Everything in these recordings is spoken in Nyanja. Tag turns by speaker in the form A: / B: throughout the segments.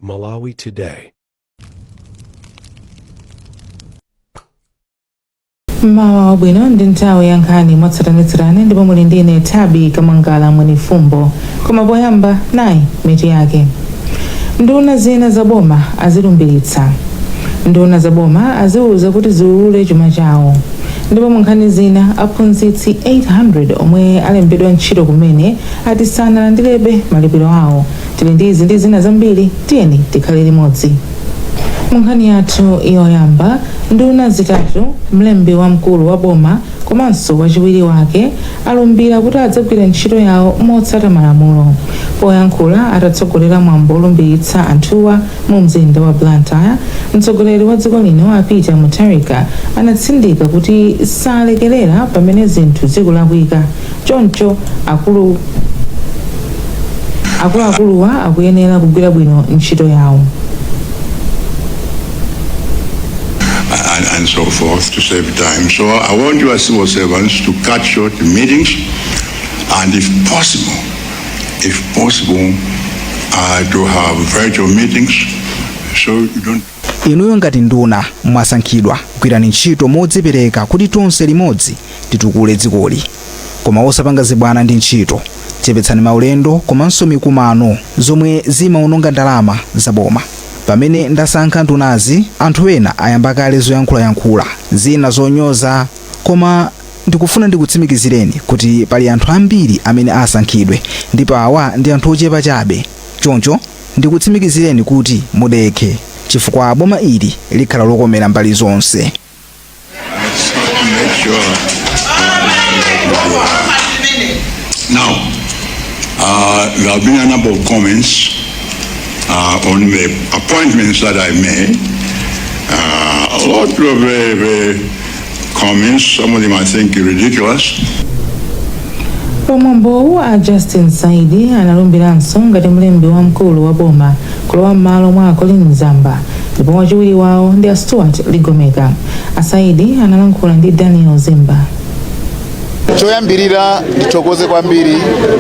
A: Malawi Today.
B: Mmawa wabwino, ndi nthawi ya nkhani mwatsatanetsatane ndipo muli ndi ine Thabi Kamangala Mwenifumbo. Koma poyamba, nayi mitu yake. Nduna zina za boma azilumbiritsa. Nduna za boma aziwuza kuti ziulule chuma chawo. Ndipo mu nkhani zina, aphunzitsi 800 omwe alembedwa ntchito kumene ati sanalandirebe malipiro awo. Tili ndi izi ndi zina zambiri, tiyeni tikhale limodzi. Mu nkhani yathu yoyamba, nduna zitatu, mlembi wamkulu wa boma komanso wachiwiri wake alumbira kuti adzagwira ntchito yawo motsata malamulo. Poyankhula atatsogolera mwambo olumbiritsa anthuwa mu mzinda wa Blantyre, mtsogoleri wa dziko lino a Peter Mutharika anatsindika kuti salekerera pamene zinthu zikulakwika, choncho akuluakuluwa akuyenera kugwira bwino ntchito yawo.
C: And so forth to save time. So I want you as civil servants to cut short the meetings and if possible, to have virtual meetings so you don't
D: Inuyo ngati nduna mwasankhidwa, gwirani ntchito modzipereka kuti tonse limodzi titukule dzikoli, koma osapanga zibwana ndi ntchito. Chepetsani maulendo komanso mikumano zomwe zimaononga ndalama za boma. Pamene ndasankha ndunazi, anthu ena ayamba kale zoyankhulayankhula zina zonyoza, koma ndikufuna ndikutsimikizireni kuti pali anthu ambiri amene asankhidwe ndipo awa ndi anthu ochepa chabe. Choncho ndikutsimikizireni kuti mudekhe, chifukwa boma ili likhala lokomera mbali zonse.
C: Make sure Now, there have been a number of comments on the appointments that I made. A lot of very, very comments, some of them I think ridiculous.
B: Pamwambowu, a Justin Saidi analumbiranso ngati mlembi wamkulu wa boma kulowa m'malo mwa Colleen Zamba, ndipo wachiwiri wawo ndi a Stuart Ligomeka. A Saidi analankhula ndi Daniel Zimba.
E: Choyambirira, ndithokoze kwambiri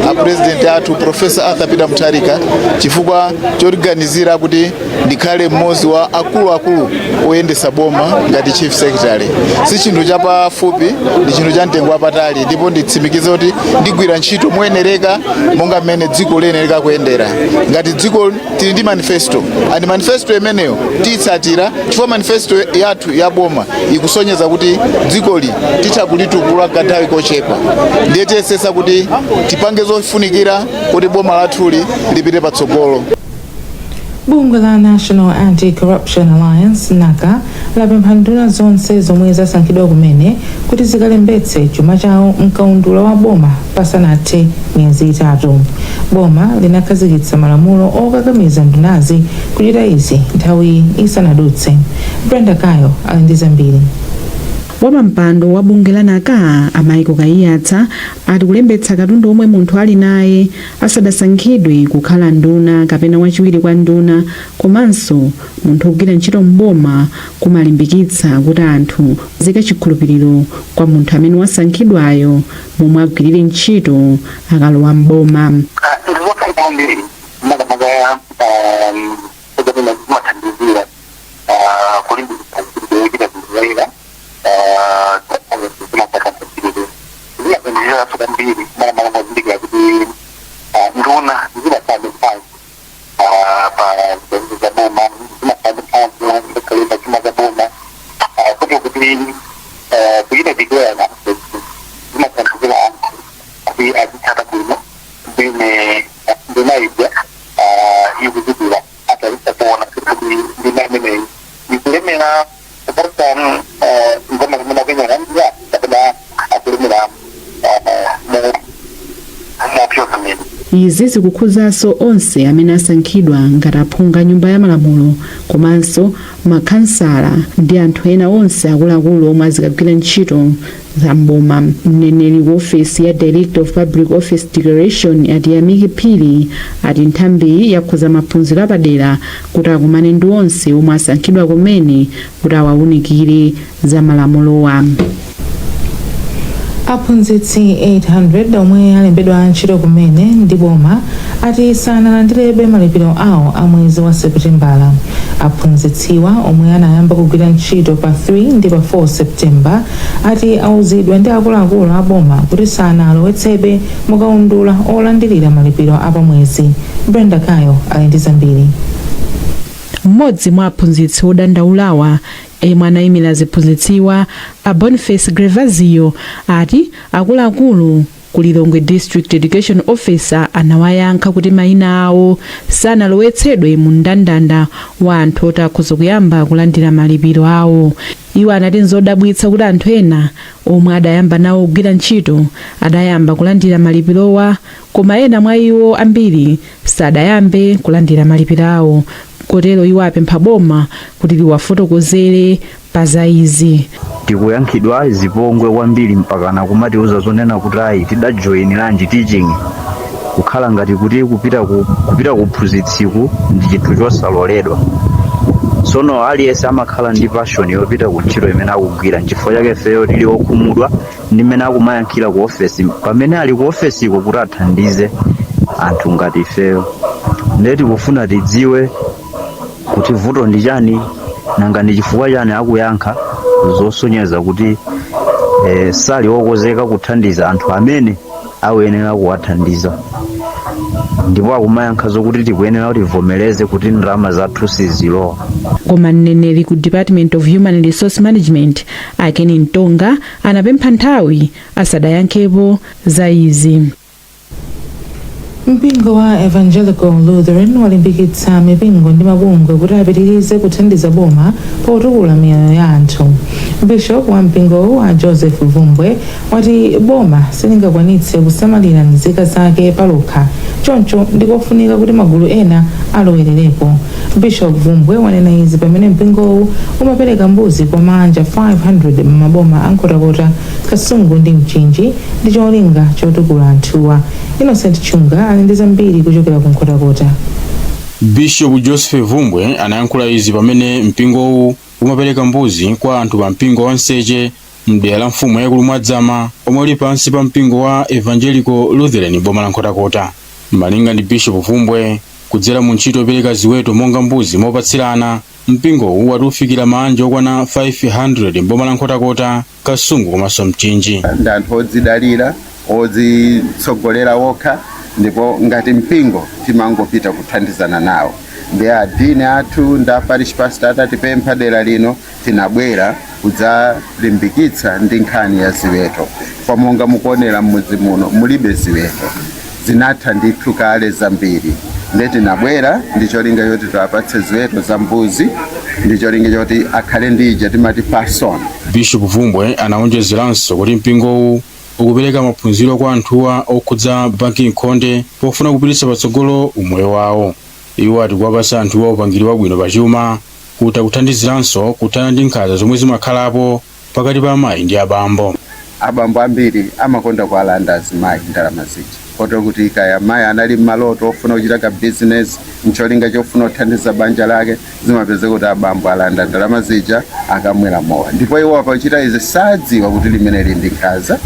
E: a President athu, Professor Arthur Peter Mutharika, chifukwa chotiganizira kuti ndikhale mmodzi wa akuluakulu oyendesa boma ngati Chief Secretary. Si chinthu chapafupi, ndi chinthu cha mtengo wapatali, ndipo nditsimikize kuti ndigwira ntchito moyenereka monga mmene dziko liyenereka kuyendera. Ngati dziko tili ndi manifesto, and manifesto imeneyo tiyitsatira, chifukwa manifesto yathu ya boma ikusonyeza kuti dzikoli titha kulitukula kanthawi kochepa. Ndiye tiyesesa kuti tipange zofunikira kuti boma lathuli lipite patsogolo.
B: Bungwe la National Anti-Corruption Alliance, NACA, lapempha nduna zonse zomwe zasankhidwa kumene kuti zikalembetse chuma chawo mkaundula wa boma pasanathe miyezi 3. Boma linakhazikitsa malamulo okakamiza ndunazi kuchita izi nthawi isanadutse. Brenda Kayo ali ndi zambiri.
F: Wapampando wa bungwe la NACA, a Michael Kaiyatsa, ati kulembetsa katundu omwe munthu ali naye asadasankhidwe kukhala nduna kapena wachiwiri kwa nduna komanso munthu wogwira ntchito mboma kumalimbikitsa kuti anthu azike chikhulupiriro kwa munthu amene wasankhidwayo momwe agwirire ntchito akalowa mboma.
G: Ndizofunika kwambiri, makamaka kapena zimathandizira kulimbikitsa kuchita zinthu zoyera. Zimasakasakirire zimathandiziraso kwambiri, makamaka ngazindikira kuti nduna zimakhala mphamvu pa zinthu za boma, zimakhala mphamvu ngakhale pa chuma za boma, kuti kuchita declare zimathandizira anthu kuti azitsata bwino mmene nduna ija ikuchitira, atalitsa kuona kuti nduna imeneyi ikulemera kuposa ngoma zimene akuyenera kapena akulemera mopyoza mmene.
F: Izi zikukhuzanso onse amene asankhidwa ngati aphungu a Nyumba ya Malamulo komanso makhansala ndi anthu ena onse akuluakulu omwe azikagwira ntchito za mboma. Mneneri ku ofesi ya Director of Public Office Declaration, Atiyamiki Phiri, ati nthambiyi yakhoza maphunziro apadera kuti akumane ndi onse omwe asankhidwa kumene kuti awawunikire za malamulowa.
B: Aphunzitsi 800 omwe alembedwa ntchito kumene ndi boma ati sanalandirebe malipiro awo a mwezi wa Seputembala. Aphunzitsiwa, omwe anayamba kugwira ntchito pa 3 ndi pa 4 Septemba, ati auzidwa ndi akuluakulu a boma kuti sanalowetsebe mukaundula olandirira malipiro apamwezi. Brenda Kayo ali ndi zambiri.
F: Mmodzi mwa aphunzitsi odandaulawa, emwe anayimira ziphunzitsiwa, a Boniface Grevazio, ati akuluakulu ku Lilongwe District Education Officer anawayankha kuti mayina awo sanalowetsedwe mu mndandanda wa anthu oti akhoza kuyamba kulandira malipiro awo. Iwo anati nzodabwitsa kuti anthu ena omwe adayamba nawo kugwira ntchito adayamba kulandira malipirowa, koma ena mwa iwo ambiri sadayambe kulandira malipiro awo. Kotero iwo apempha boma kuti liwafotokozere pa za izi.
A: Tikuyankhidwa zipongwe kwambiri, mpakana kumatiuza zonena kuti ayi, tidajoyiniranji teaching, kukhala ngati kuti kupita kuphunzitsiku ndi chinthu chosaloledwa. Tsono aliyense amakhala ndi passion yopita ku ntchito imene akugwira. Nchifukwa chake ifeyo tili okhumudwa ndi mmene akumayankhira ku ofesi, pamene ali ku ofesiko kuti athandize anthu ngati ifeyo. Ndiye tikufuna tidziwe kuti vuto ndi chani, nanga ndi chifukwa chani akuyankha zosonyeza kuti sali wokonzeka kuthandiza anthu amene akuyenera kuwathandiza, ndipo akumayankha zokuti tikuyenera kuti tivomereze kuti ndalama zathu sizilowa.
F: Koma mneneri ku Department of Human Resource Management, a Ken Mtonga, anapempha nthawi asadayankhepo za izi.
B: Mpingo wa Evangelical Lutheran walimbikitsa mipingo ndi mabungwe kuti apitirize kuthandiza boma potukula miyoyo ya anthu. Bishop wa mpingowu, a Joseph Vumbwe, wati boma silingakwanitse kusamalira nzika zake palokha, choncho ndikofunika kuti magulu ena alowererepo. Bishop Vumbwe wanena izi pamene mpingowu umapereka mbuzi kwa mabanja 500 m'maboma a Nkhotakota, Kasungu ndi Mchinji ndi cholinga chotukula anthuwa. Innocent Chunga ali ndi zambiri kuchokera ku Nkhotakota.
H: Bishop Joseph Vumbwe anayankhula izi pamene mpingowu umapereka mbuzi kwa anthu pa mpingo wa Nseche mdera la mfumu yaikulu Mwadzama, omwe uli pansi pa mpingo wa Evangelical Lutheran, boma la Nkhotakota. Malinga ndi Bishop Vumbwe, kudzera mu ntchito yopereka ziweto monga mbuzi mopatsirana, mpingowu wati ufikira mabanja okwana 500 mboma la Nkhotakota, Kasungu komanso Mchinji.
I: Ndi anthu odzidalira, odzitsogolera wokha, ndipo ngati mpingo timangopita kuthandizana nawo. Ndi adini athu ndi a parish pastor atatipempha dera lino, tinabwera kudzalimbikitsa ndi nkhani ya ziweto. Pamonga mukuonera, m'mudzi muno mulibe ziweto, zinatha ndithu kale zambiri. Nde tinabwera ndi cholinga choti tiwapatse ziweto za mbuzi ndi cholinga choti akhale ndi ija timati pass on.
H: Bishop Vumbwe anaonjezeranso kuti mpingowu ukupereka maphunziro kwa anthuwa okhudza banki nkhonde pofuna kupititsa patsogolo umoyo wawo. Iwo ati kuwapatsa anthuwa upangiri wabwino pachuma kuti akuthandiziranso kuthana ndi nkhanza zomwe zimakhalapo pakati pa amayi ndi abambo.
I: Abambo ambiri amakonda kuwalanda azimayi ndalama zija, kotero kuti kaya amayi anali mmaloto ofuna kuchita ka business ncholinga chofuna kuthandiza banja lake, zimapezeka kuti abambo alanda ndalama zija, akamwera mowa, ndipo iwo apachita izi sadziwa kuti limeneli ndi nkhanza,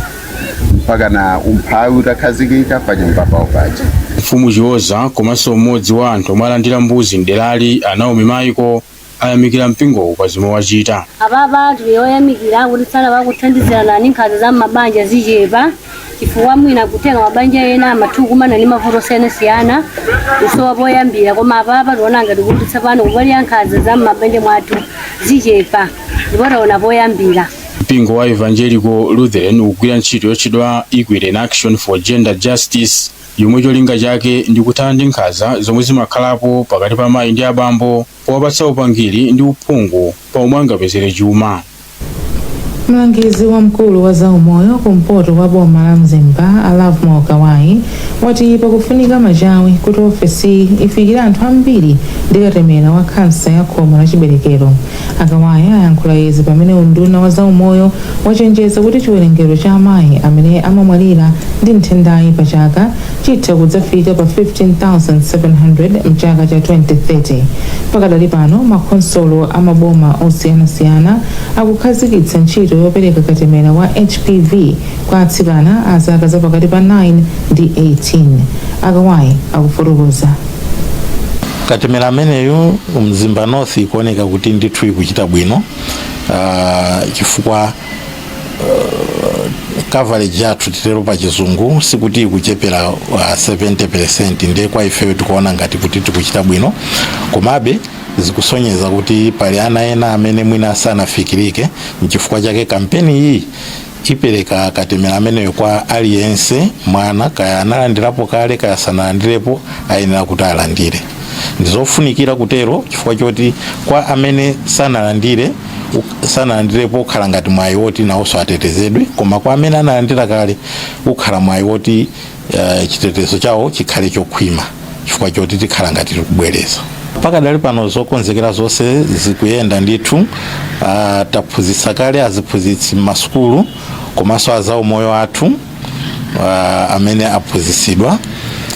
I: mpaka na umphawi utakhazikika pa nyumba pawo paja.
H: Mfumu Chiwoza komanso mmodzi wa anthu omwe alandira mbuzi mderali, a Naomi Maiko, ayamikira mpingowu pa zomwe wachita.
J: Apapa tili oyamikira kuti tsala pakuthandizirana ni nkhanza za mabanja zichepa, chifukwa mwina kutenga mabanja ena amathu kumana ndi mavuto osiyanasiyana, kusowa poyambira. Koma apapa tiona ngati kuti tsopano kupali ya nkhanza za mabanja mwathu zichepa, ndipo taona poyambira.
H: Mpingo wa Evangelical Lutheran ukugwira ntchito yotchedwa Equity in Action for Gender Justice, yomwe cholinga chake ndi kuthana ndi nkhanza zomwe zimakhalapo pakati pa amayi ndi abambo, powapatsa upangiri ndi uphungu pa omwe angapezere chuma.
B: Mlangizi wamkulu wa zaumoyo kumpoto kwa boma la Mzimba, a Lovemore Kawai, wati pakufunika machawi kuti ofesi ifikire anthu ambiri ndi katemera wa khansa ya khomo la chiberekero. A Kawai ayankhula izi pamene unduna wa zaumoyo wachenjeza kuti chiwerengero cha amayi amene amamwalira ndi nthendayi pa chaka chitha kudzafika pa 15,700 mchaka cha 2030. Pakadali pano, makhonsolo amaboma osiyanasiyana akukhazikitsa ntchito. yopereka katemera wa HPV kwa atsikana a zaka zapakati pa 9 ndi 18. Akawayi akufotokoza.
K: Katemera ameneyu, Mzimba North ikuoneka kuti ndithu ikuchita bwino, chifukwa coverage yathu, titero pa Chizungu, sikuti ikuchepera 70%. Ndiye kwa ifeyo tikuona ngati kuti tikuchita bwino, komabe zikusonyeza kuti pali ana ena amene mwina asanafikirike. Nchifukwa chake kampeni iyi ipereka katemera ameneyo kwa aliyense mwana, kaya analandirapo kale, kaya sanalandirepo, ayenera kuti alandire. Ndizofunikira kutero chifukwa choti kwa amene sanalandire, sanalandirepo, ukhala ngati mwayi woti nawonso atetezedwe, koma kwa amene analandira kale, ukhala mwayi woti chitetezo chawo chikhale chokhwima, chifukwa choti tikhala ngati tikubwereza. Pakadali pano zokonzekera zonse zikuyenda ndithu. Taphunzitsa kale aziphunzitsi m'masukulu komanso azaumoyo athu amene aphunzitsidwa.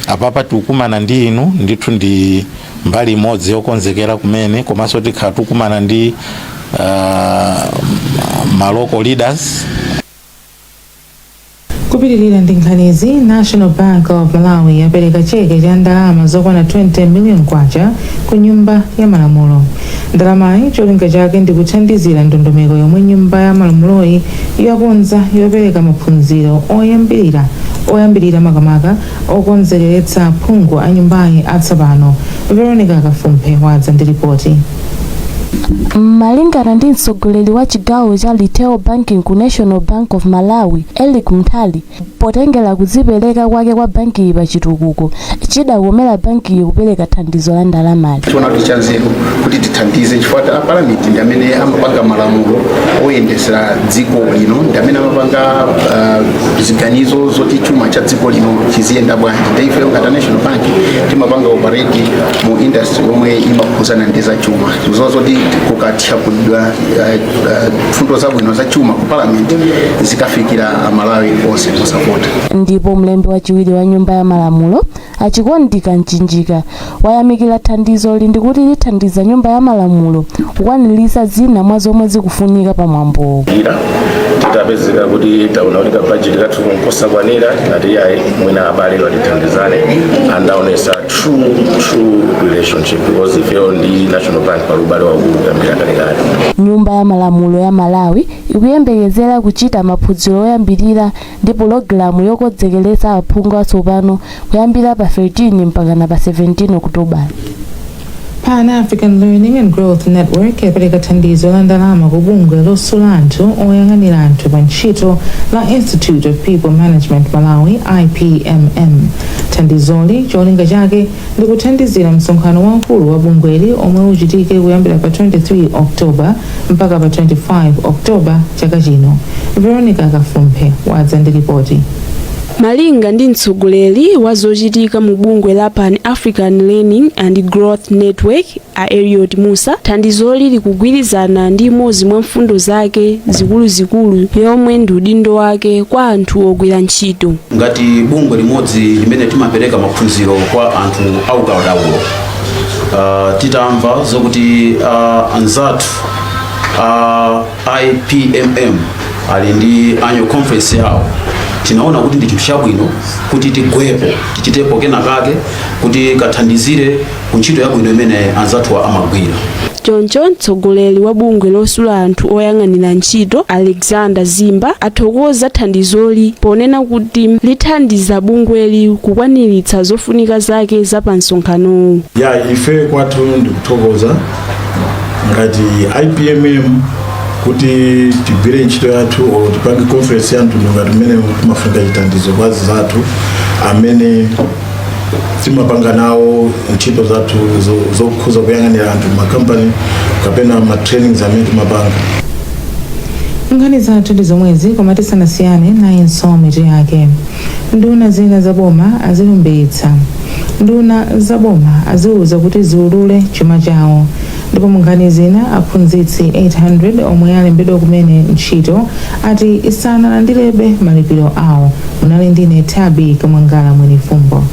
K: Apapa tikukumana ndi inu ndithu ndi mbali imodzi yokonzekera kumene, komanso tikhala tikukumana ndi ma local leaders.
B: Kupitirira ndi nkhanizi, National Bank of Malawi yapereka cheke cha ndalama zokwana 20 million kwacha ku Nyumba ya Malamulo. Ndalamayi cholinga chake ndi kuthandizira ndondomeko yomwe Nyumba ya Malamuloyi yakonza yopereka maphunziro oyambirira, makamaka okonzekeretsa aphungu a nyumbayi atsopano. Veronica Kafumphe wadza ndi ripoti.
L: Malingana ndi mtsogoleri wa chigawo cha retail banking ku National Bank of Malawi, Eric Mthali, potengera kudzipereka kwake kwa bankiyi pa chitukuko, chidakomera bankiyi kupereka thandizo la ndalamali.
M: Tiona kuti chanzeru kuti tithandize, chifukwa a palamenti ndi amene amapanga malamulo oyendesera dziko lino, ndi amene amapanga ziganizo zoti chuma cha dziko lino chiziyenda bwanji. Ndi ifeyo ngati a National Bank timapanga operate mu industry yomwe imakhuzana ndi za chuma, zoti kukathyakudwa fundo zabwino za chuma ku palamenti zikafikira Amalawi onse mosapota.
L: Ndipo mlembi wachiwiri wa Nyumba ya Malamulo, Achikondi Kamchinjika, wayamikira thandizoli ndikuti lithandiza Nyumba ya Malamulo kukwaniritsa zina mwa zomwe zikufunika pa mwambowo.
N: Ira titapezeka kuti taona kuti kabajeti kathu nkosakwanira, tinati yayi, mwina abale watithandizane, andaonesa true relationship, because ifeyo ndi National Bank pali ubale waukulu kuyambira kalekale.
L: Nyumba ya Malamulo ya Malawi ikuyembekezera kuchita maphunziro oyambirira ndi pulogalamu yokonzekeretsa aphungu atsopano kuyambira pa 13 mpakana pa 17 Okutobala.
B: Pan African Learning and Growth Network yapereka thandizo la ndalama ku bungwe losula anthu oyang'anira anthu pa ntchito la Institute of People Management Malawi, IPMM. Thandizoli cholinga chake ndi kuthandizira msonkhano waukulu wa bungweli omwe uchitike kuyambira pa 23 October mpaka pa 25 October chaka chino. Veronica Kafumphe wadza ndi ripoti.
O: Malinga ndi mtsogoleri wa zochitika mu bungwe la Pan African Learning and Growth Network, a Eliot Musa, thandizoli likugwirizana ndi imodzi mwa mfundo zake zikuluzikulu yomwe ndi udindo wake kwa anthu ogwira ntchito.
P: Ngati bungwe limodzi limene timapereka maphunziro kwa anthu aukadaulo, titamva zokuti anzathu IPMM ali ndi annual conference yawo, tinaona kuti ndi chinthu chabwino kuti tigwepo, tichitepo kenakake kuti kathandizire ku ntchito yabwino imene anzathu amagwira.
O: Choncho mtsogoleri wa bungwe losula anthu oyang'anira ntchito, Alexander Zimba, athokoza thandizoli ponena kuti lithandiza bungweli kukwaniritsa zofunika zake za pa msonkhanowu.
Q: Ya, ife kwathu ndikuthokoza ngati IPMM kuti tigwire ntchito yathu or tipange conference ya mtundu ngati mmene timafunika chithandizo kwa zathu amene timapanga nawo ntchito zathu zokhuza kuyang'anira anthu makampani kapena ma trainings amene timapanga.
B: Nkhani zathu ndi zomwezi, koma tisanasiyane, nayinso mitu yake. Nduna zina za boma azilumbiritsa, nduna za boma aziwuza kuti ziulule chuma chawo. Ndipo mu nkhani zina, aphunzitsi 800 omwe alembedwa kumene ntchito ati sanalandirebe malipiro awo. Munali ndine Tabi Kamwangala Mwenifumbo.